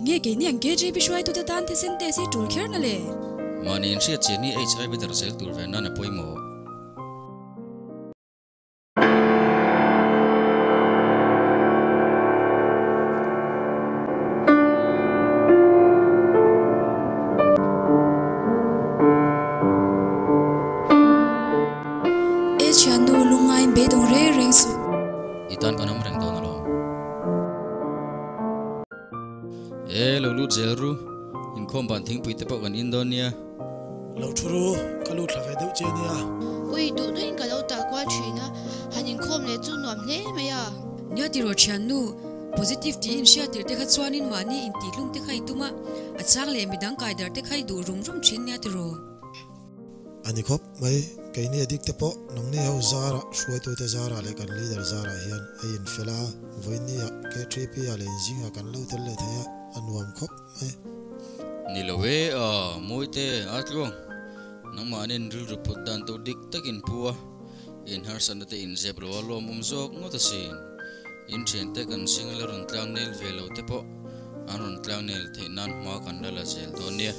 Enge keini ang KJP hruaitute tan thisen test hi tul kher na le? Mahni inhriat chian hi HIV darh zel tur ve nan a pawimawh. E thiannu lungngai beidawng reng reng suh. I tan kan awm reng dawn alawm. E lo lut zel ru, inkhawm ban thingpui te pawh kan in dawn nia. Lo thu ru, ka lut thla ve deuh che nia. Ui, duh duhin ka lo tah kual thin a, han inkhawm leh chu nuam hle mai a. Nia tiraw thiannu, positive tiin hriat tirh te kha chuanin mahni intihhlum te kha i tum a, a chang leh midang kaidar te kha i duh rum rum thin nia tiraw. A ni khawp mai, keini a dik te pawh nangni ho zara hruaitute zara leh kan leader zarah hian a infel a, vawinia K3P ah leh inzingah kan lo tel leh thei a, a nuam khawp mai. Ni lo e a, Mawite a tluang, nangmahnin rilru put dan tur dik takin pu a, in harsatna te inzep lo a lawmawm zawk ngawt asin. In thiante kan single rawn tlang nel ve lo te pawh an rawn tlang nel theih nan hma kan la la zel dawn nia.